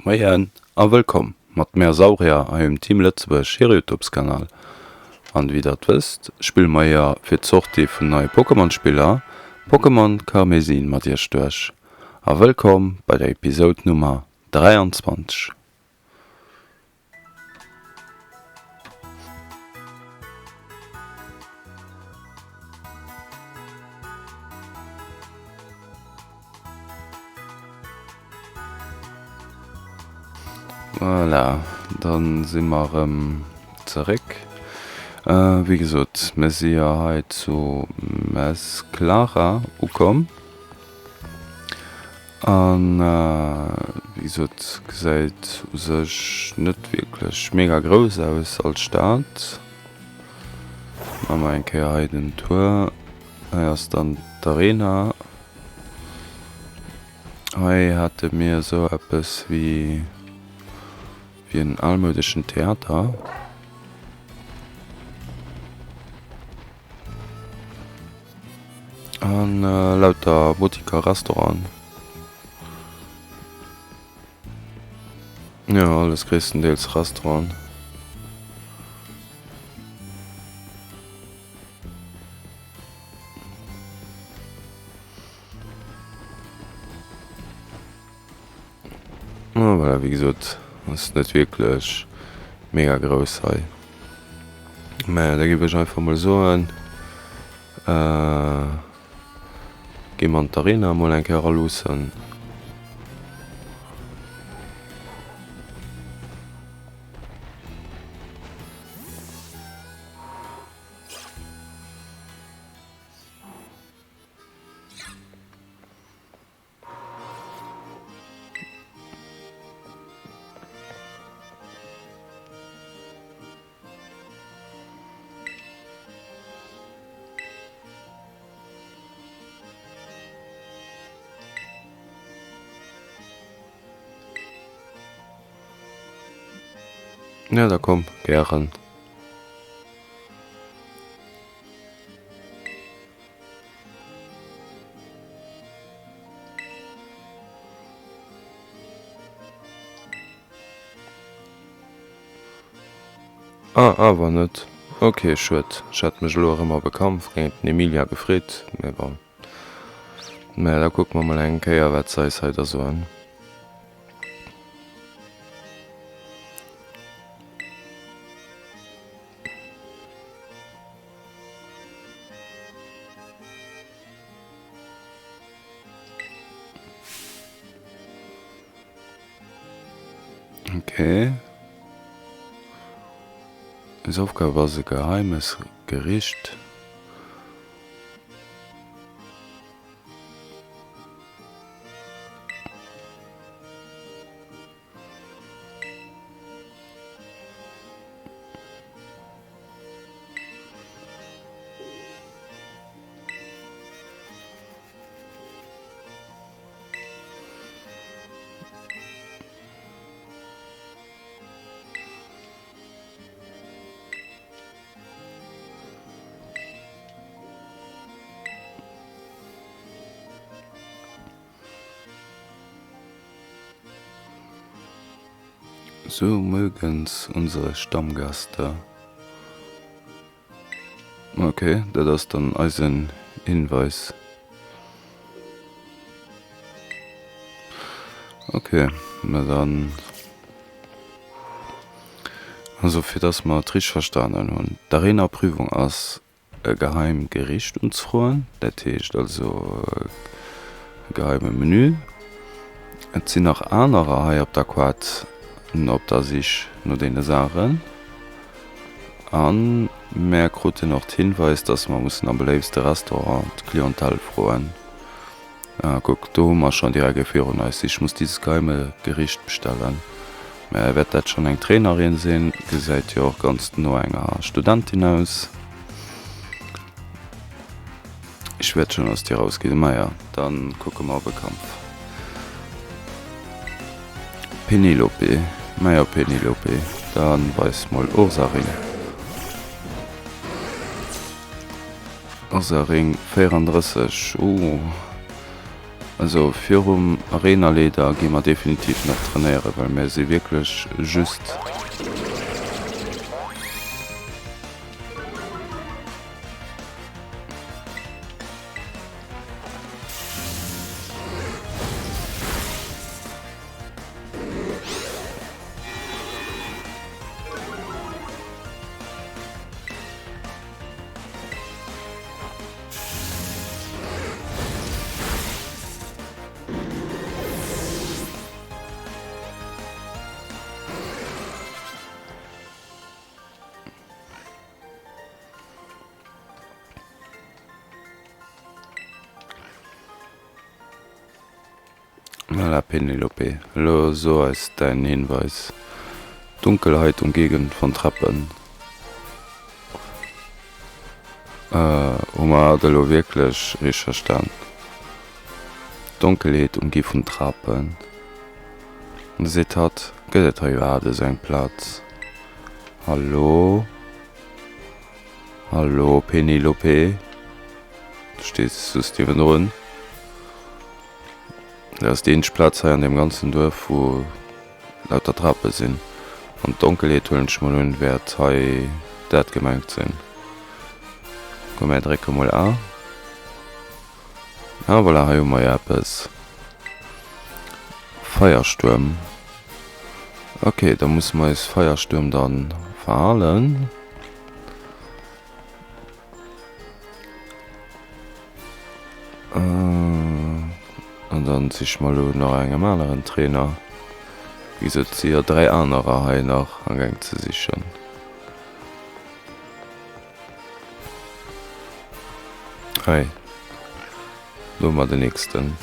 Moien a wëllkomm mat mär Saurier hei um Team Lëtzebuerg hire Youtubes Kanal. An wéi der et wësst spille mer jo fir d'Sortie vun neie Pokémon Spiller Pokémon Karmesin mat iech duerch. A wëllkomm bei der Episode Nummer 23. Voilà, dann si mer erëm zeréck. Wéi gesot, mir si jo hei zu Mezclara ukomm. An wéi gesot, gesäit u sech net wierklech mega grouss aus als Stad. Maache mer eng Kéier hei den Tour. Hei ass dann d'Arena. Hei hate mir esou eppes wéi en almoudeschen Theater. An lauter Boutiquer, Restauranten. Jo, alles gréisstendeels Restauranten. Ah voilà, wéi gesot, ass net wierklech mega grouss hei. Mä da géif ech einfach mol soen, gi mer an d'Arena mol eng Kéier eraluussen. Ja, da komm, gären. Ah, awer net. Ok, schued. Ech hat mech elo erëm op e Kampf géint den Emilia gefreet, mee bon. Mä da kucke mer mol eng Kéier, wat se eis hei da soen. Okay. Eis Aufgabe ass e geheimes Gericht. So mögen's unsere Stammgäste. Ok, dat ass dann eisen Hinweis. Ok, na dann. Also fir dass mer et richteg verstanen hunn, d'Arena-Prüfung ass e geheim Gericht unzefroen, dat heescht also e geheime Menü. Et sinn nach anerer hei op der Quad op der Sich no deene Saachen. A mär kruten och d'Hinweis, dass mer mussen am beléiftste Restaurant d'Clientèle froen. Ah, kuck, do hu mer schonn direkt ee virun eis. Ich muss dieses geheime Gericht bestellen. Mä wäert dat schonn eng Trainerin sinn? Gesäit jo och ganz no enger Studentin aus. Ich werde schon aus dir rausgehen. Maja, dann kucke mer op e Kampf. Penelope, Maja Penelope, dann weis mol Ursaring. Ursaring 34, uh. Also virum Arenaleader gi mer definitiv nach trainéieren, well mir si wierklech just. Voilà Penelope, elo so eis däin Hinweis. Dunkelheit umgegend von Treppen. Hu mer dat elo wierklech richteg verstan? Donkelheet umgi vun Trapen. An da seet hatt, Gëtt et hei iwwerhaapt esou eng Plaz? Hallo? Hallo Penelope? Du stees just niewendrun. Dat ass déi eenzeg Plaz hei an deem ganzen Duerf, wou lauter Trape sinn. An d'Donkelheet, huelen ech mol un, wäert hei dat gemengt sinn. Komm mär drécke mol A. Ah voilà, hei hu mer jo eppes. Feierstuerm. Ok, da musse mer eis Feierstuerm dann verhalen. An dann siche mer elo nach engem aneren Trainer. Wéi gesot, et si jo 3 anerer hei nach amgaang ze sichen. Hei, do hu mer den nächsten.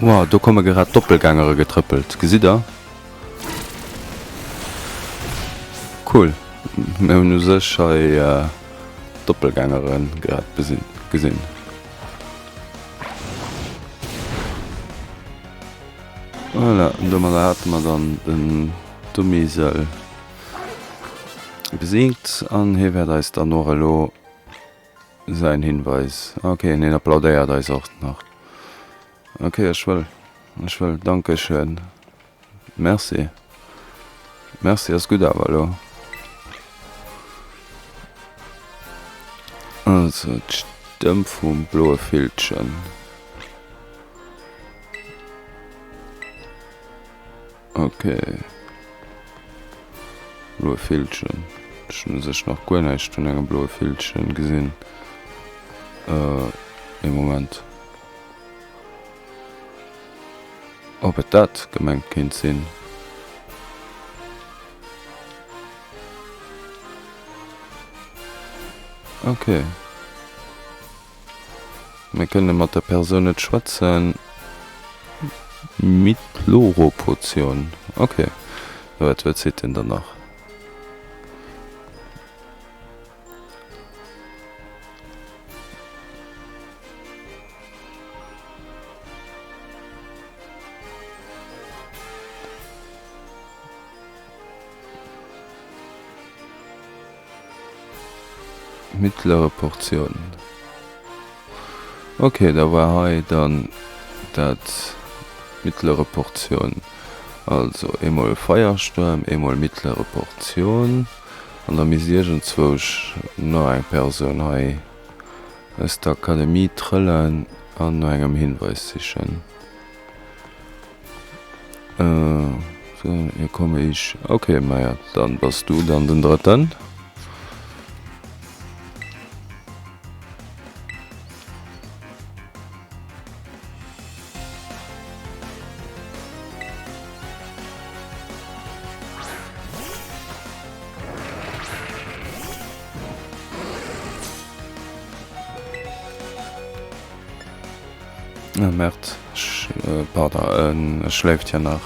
Wow, do komme grad Doppelgängere getrëppelt. Gesitt der? Cool. Mir hunn u sech hei Doppelgängere grad gesinn. Voilà, an domadder hate mer dann den Dummisel besiegt an hie wäert eis dann och elo säin Hinweis, ok, an hien applaudéiert eis och nach. Ok, ech wëll, ech wëll, dankeschön, merci, merci, ass gutt awer elo. Also, d'Stëmm vum bloe Villchen. Ok. Bloe Villchen. Ech hunn u sech nach guer näischt vun engem bloe Villchen gesinn. Ee Moment. Ob et dat gemengt kéint sinn? Ok. Mir kënne mat der Persoun net schwätzen. Mitloropotion. Ok. Wat wat seet deen dann nach? Mittlere Portion. Ok, da war hei dann dat mittlere Portion. Also eemol Feierstuerm, eemol mittlere Portion. An da misst iergendzwousch nach eng Persoun hei aus der Akademie trëllen an no engem Hinweis sichen. Sou, hier komme ich. Ok, maja, dann bass du dann den Drëtten. Ah merde, ech, pardon, e schléift jo nach.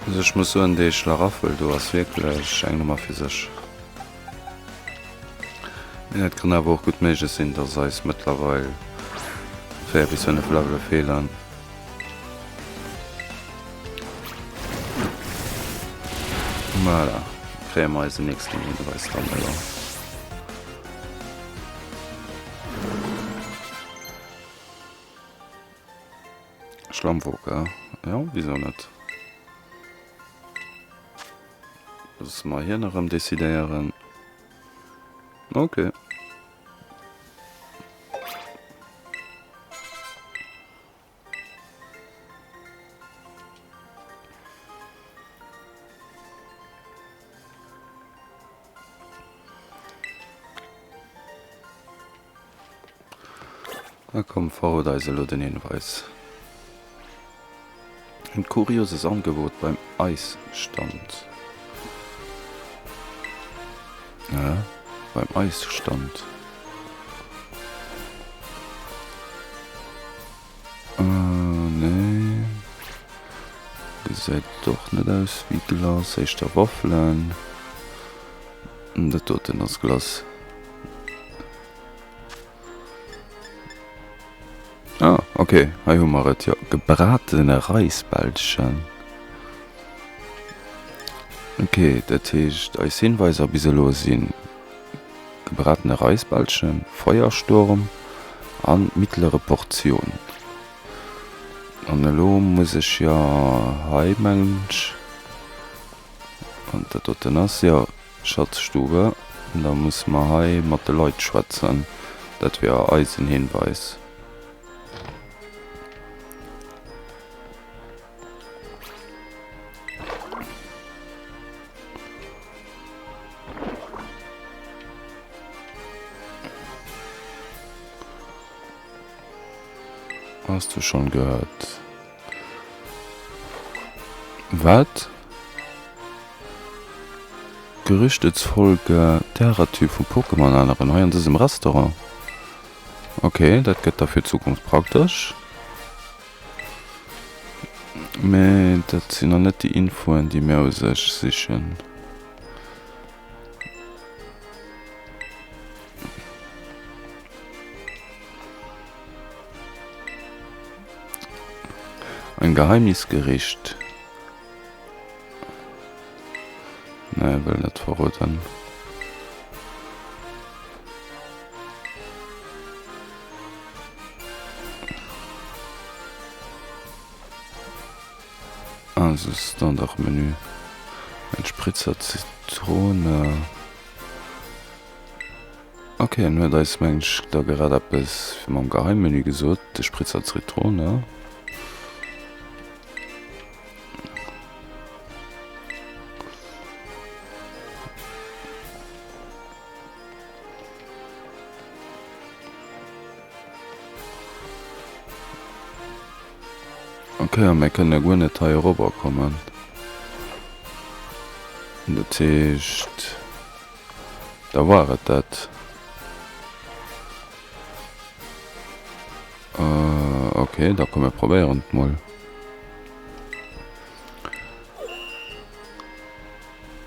Also ech muss soen, dee Schlaraffel do ass wierklech eng Nummer fir sech. Mee et kann awer och gutt méiglech sinn, dass eis mëttlerweil 4 bis 5 Levele feelen. Voilà, kréie mer eisen nächsten Hinweis dann elo. Schlammwoke, jo, wisou net? Loosse mer hien erëm decidéieren. Ok. Na komm, verrot eis elo den Hinweis. Ein kurioses Angebot beim Eisstand. Hä? Beim Eisstand? Äh, nee. Gesäit och net aus wéi Glace, éischter Waffelen. Dat doten ass Glace. Ah, ok, hei hu mer et jo. Gebratene Reisbällchen. Ok, dat heescht eis Hinweiser bis elo sinn gebratene Reisbällchen, Feuersturm an mittlere Portion. An elo muss ech jo hei, mengen ech, wann dat doten ass, jo, Schatzstube. Da musse mer hei mat de Leit schwätzen. Dat wier eisen Hinweis. Hast du schon gehört? Wat? Gerüchte zufolge d'Aeratü vu Pokémon änneren hei an dësem Restaurant. Ok, dat gëtt da fir d'Zukunft praktesch. Mee dat sinn nach net déi Infoen, déi mir u sech sichen. Ein Geheimnisgericht. Nee, wëll net verroden. Also Standardmenü. Ein Spritzer Zitrone. Ok, en huet eis mengen ech da grad eppes mam Geheimmenü gesot, de Spritzer Zitrone. Ok, a mir kënne guer net hei erobber kommen. Dat heescht, da war et dat. Ok, da komm mir probéieren et mol.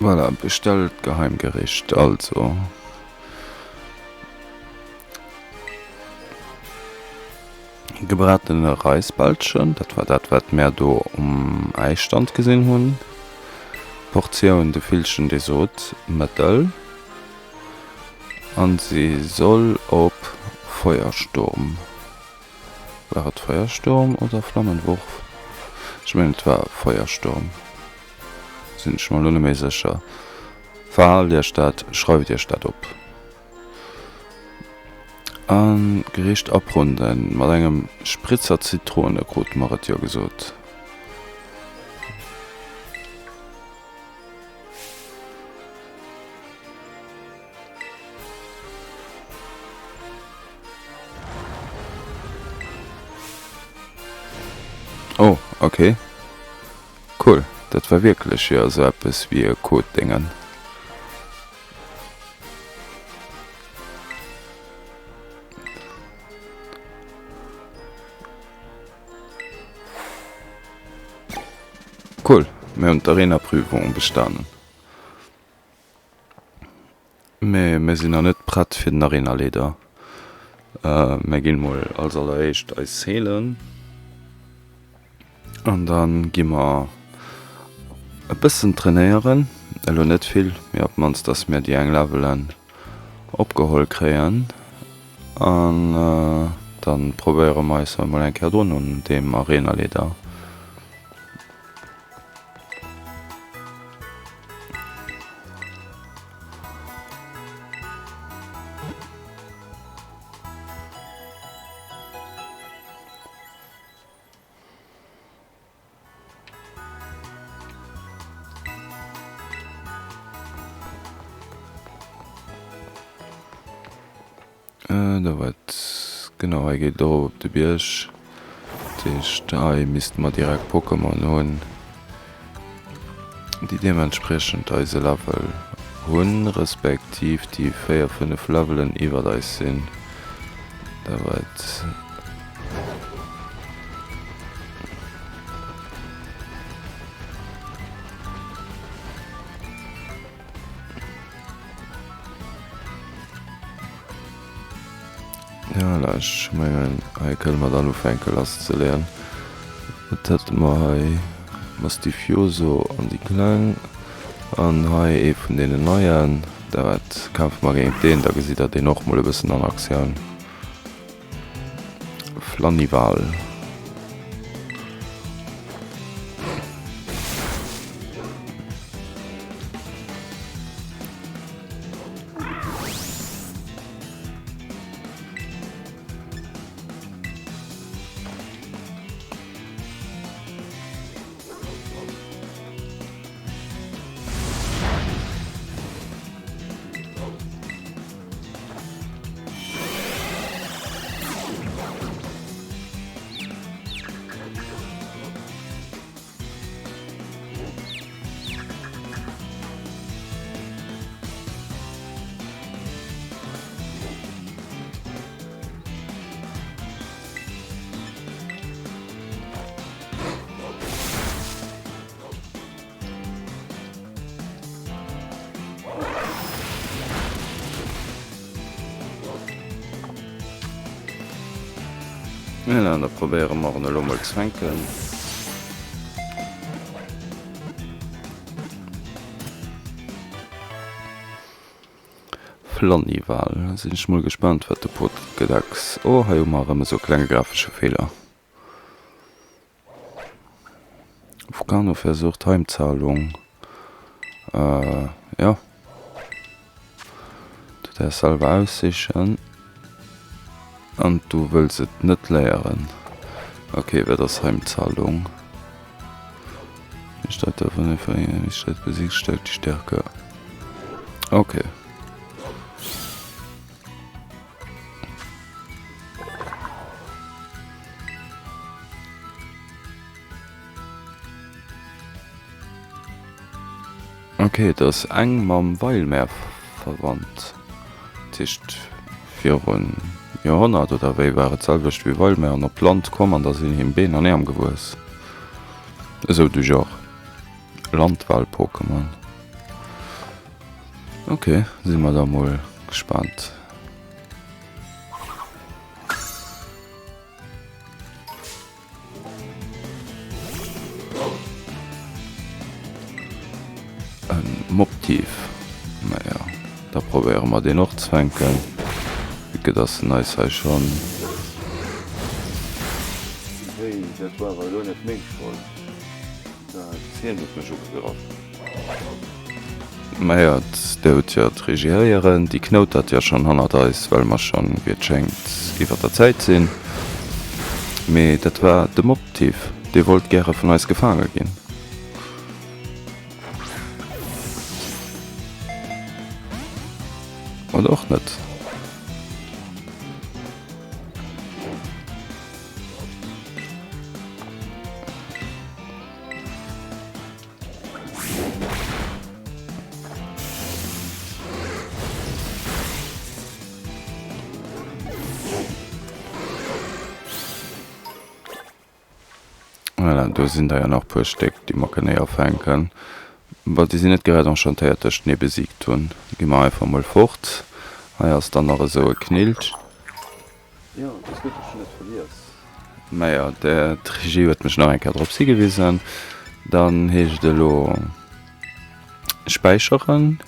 Voilà, bestellt Geheimgericht, also. Gebratene Reisbällchen, dat war dat wat mär do um Äisstand gesinn hunn. Portioun, de Villchen dee sot mëttel. An si soll op Feuersturm. War et Feuersturm oder Flammenwurf? Ech mengen et war Feuersturm. Sinn ech mer elo net méi sécher. Verhaalt iech dat, schreift iech dat op. An d'Gericht abrunden mat engem Spritzer Zitrone, krute mer et jo gesot. Oh, okay. Cool, dat war wierklech jo esou eppes wéi e Code-Déngen. Cool, mir hunn d'Arena-Prüfung bestanen. Mee mir sinn nach net prett fir den Arenaleader. Mir ginn mol als alleréischt eis heelen. An dann gi mer e bëssen trainéieren. Elo net vill, mee op d'mannst dass mir déi eng Levelen opgeholl kréien. An dann probéiere mer eis emol eng Kéier drun un deem Arenaleader. Da wat genau hei geet et erop op de Bierg. Dat heescht hei misste mer direkt Pokémon hunn, déi deementspriechend eise Level hunn, respektiv déi 4, 5 Levelen iwwert eis sinn. Da wat. Voilà, ech mengen hei kënne mer dann ufänke lass ze leeën. Et hätte mer hei Mastifioso an déi kleng an hei ee vun deenen neien. Dat kämpfe mer géint deen, da gesitt der deen och mol e bëssen an Aktioun. Flanival. Voilà, da probéiere mer en elo mol ze fänken. Flanniwal, sinn ech mol gespaant wat de Pokédex, oh hei hu mer erëm esou e klenge grafesche Feeler. Fukano versucht Heimzahlung, jo du däerfs selwer aussichen an du wëlls et net léieren. Ok, wat ass Heimzahlung? Besiegt die Stärke. Okay. Okay, et ass eng mam Weilmer verwannt. Dat heescht virun Joerhonnert oder wéi war et d'selwecht wéi Weilmer an op d'Land komm an da sinn him Been an Äerm gewuess. Esou du genre Landwal-Pokémon. Ok, si mer da mol gespaant. En Mobtief, naja, da probéiere mer deen och ze fänken, vue que dass en eis hei schonn. Hey, dat war awer elo net meng Schold, hien huet mech ugegraff. Maja, dir hutt jo d'Regie héieren, déi knoutert jo schonn hannert eis, well mer schonn, wéi et schéngt, iwwer der Zäit sinn. Mee dat war de Mobtiff, dee wollt gäre vun eis gefaange ginn. Oder och net. Voilà, do sinn der jo nach puer Stéck, déi mer kënne afänken. Bon, déi sinn net grad enchantéiert, dass ech den ee besiegt hunn. Gi mer einfach mol fort. Hei ass dann nach esou e Knilch. Jo, et ass gutt, ech hunn et vergiess. Naja, d'Regie huet mech nach eng Kéier drops higewisen. Dann heescht et elo späicheren.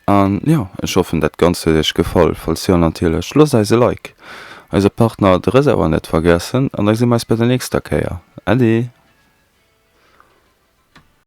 An jo, ech hoffen dat Ganzt huet iech gefall. Falls jo natierlech, loosst eis e Like, eise Partner de Reservoir net vergessen an da gesi mer eis bei der nächster Kéier. Äddi!